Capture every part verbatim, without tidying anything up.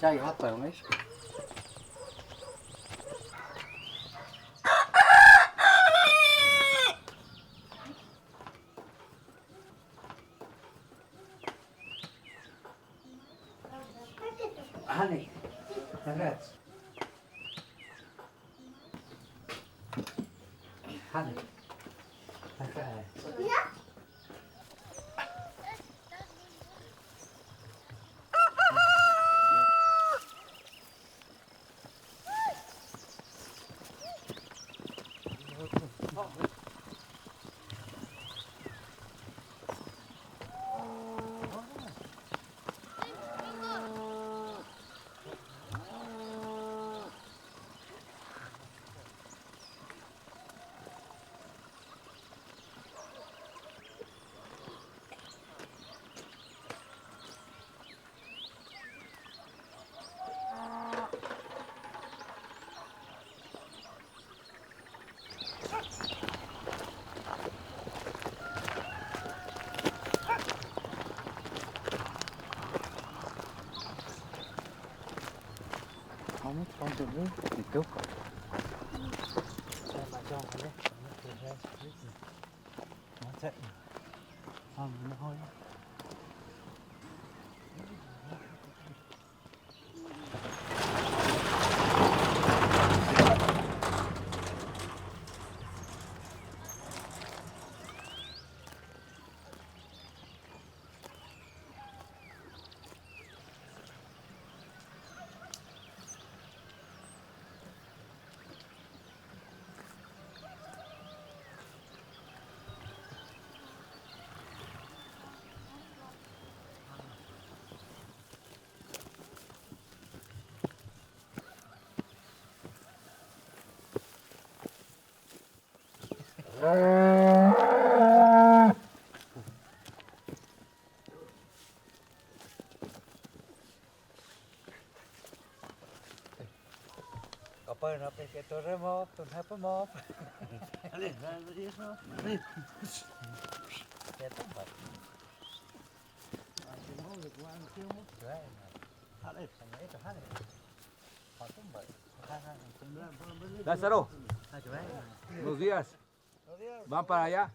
Try hot oil, miss. Honey, congrats. Honey. Congrats. Kapal na pe ke torre mo, tun hapa mo. Ale, ale, ale. Ke tun ba. Lázaro, buenos días. ¿Van para allá?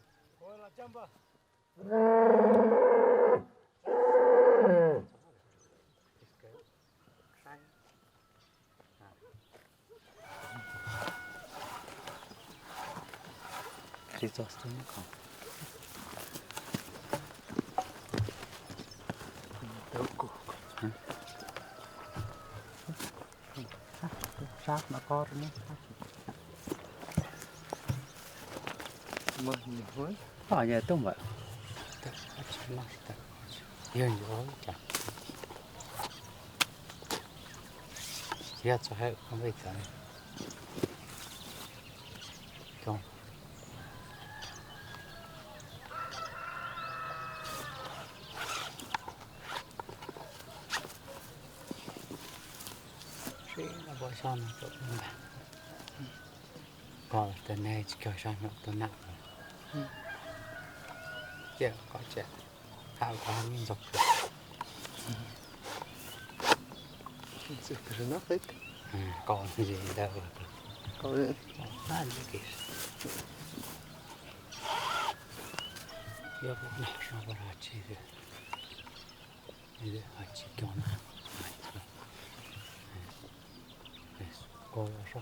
Shark na kor ni. Mo ni hoi. Ah, ya tumba. Yan yo ya. Ya so hai kami ta. Tum. Sina bo san to. Ko te ne chiko san to na. Che, ko che. Hau ko ni sok. Super na pet. Ko ni da. Ko ni. Ah, ni ke. Yo ko na sa ko ra chi. Ede hachi kiona. Es, ko sa.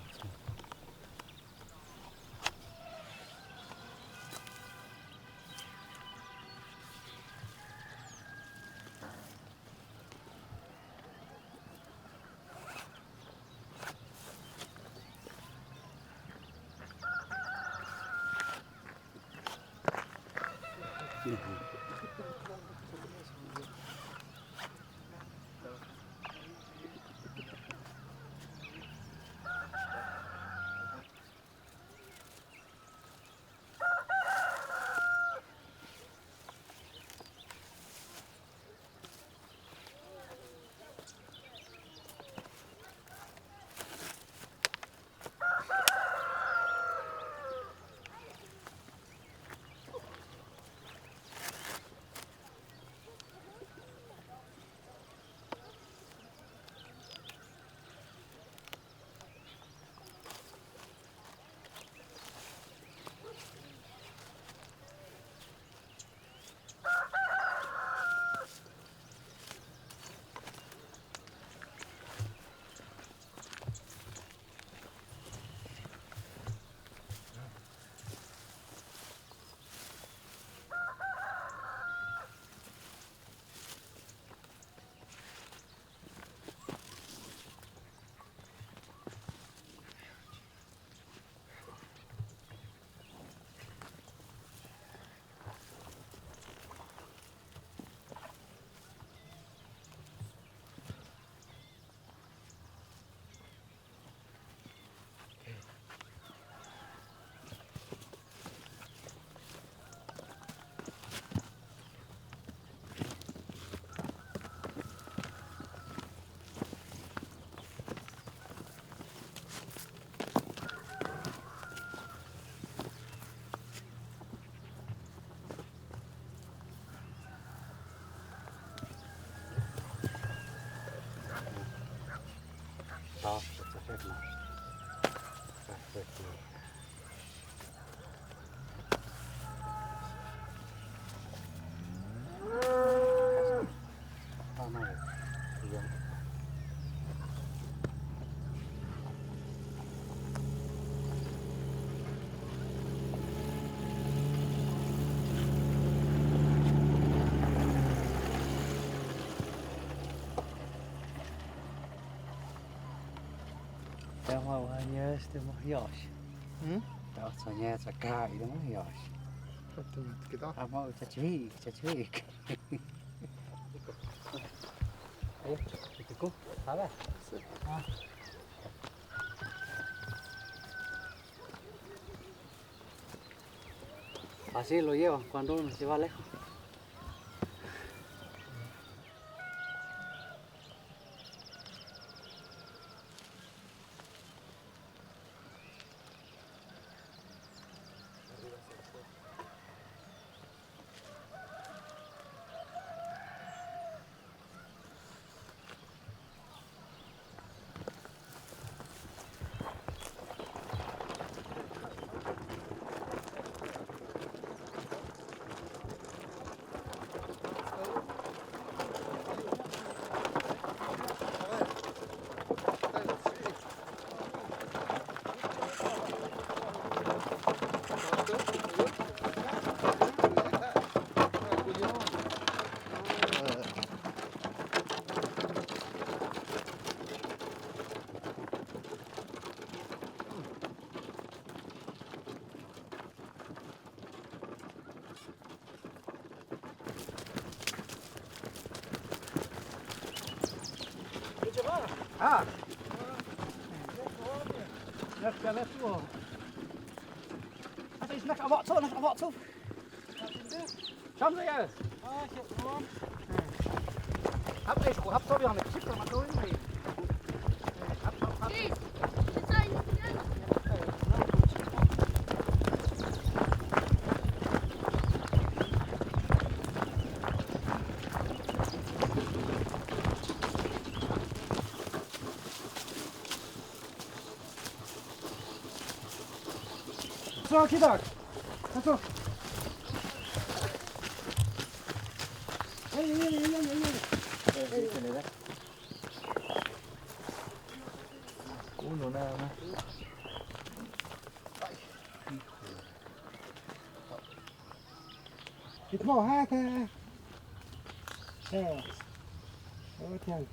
Tama wa nyes te mo hios. Hmm? Tama wa nyes te mo hios. Tama wa nyes te mo hios. Tama wa nyes te mo hios. Ayo, ito ko. Sabe? Ah. Así lo llevan cuando uno se va lejos. Ah. Left, left, left. Ata is nak awak tu, nak awak tu. Sampai ya. Hap, eh, hap, sorry, ang nag-shift naman to, eh. Hap, hap, hap. Pasok, kitak. Pasok. Ay, ay, ay. Uno nada más. Ito mo, ha, ha. Eh. Oh, tiyan.